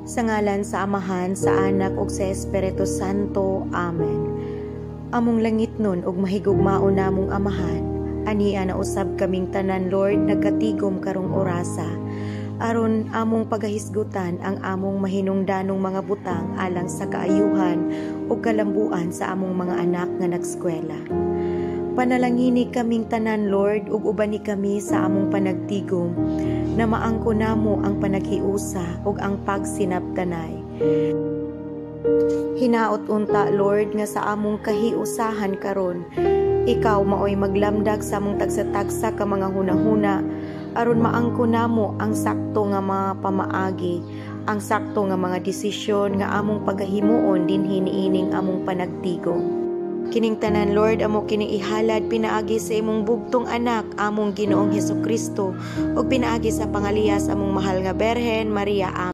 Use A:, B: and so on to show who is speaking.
A: Sa ngalan sa Amahan, sa Anak ug sa Espiritu Santo. Amen. Among langitnon ug mahigugmaon namong Amahan, ania na usab kaming tanan, Lord, nagkatigom karong orasa aron among pagahisgutan ang among mahinungdanong mga butang alang sa kaayuhan ug kalambuan sa among mga anak nga nagskwela. Panalangini kaming tanan, Lord, ug ubani kami sa among panagtigom na maangko namo ang panaghiusa ug ang pagsinabtanay. Hinaot unta, Lord, nga sa among kahiusahan karon, ikaw maoy maglamdag sa among tagsa-tagsa ka mga hunahuna aron maangko namo ang sakto nga mga pamaagi, ang sakto nga mga desisyon nga among pagahimuon dinhi niining among panagtigom. Kining tanan, Lord, amo kining ihalad pinaagi sa imong bugtong anak, among Ginoong Hesukristo, ug pinaagi sa pangaliyas among mahal nga Berhen Maria. Amen.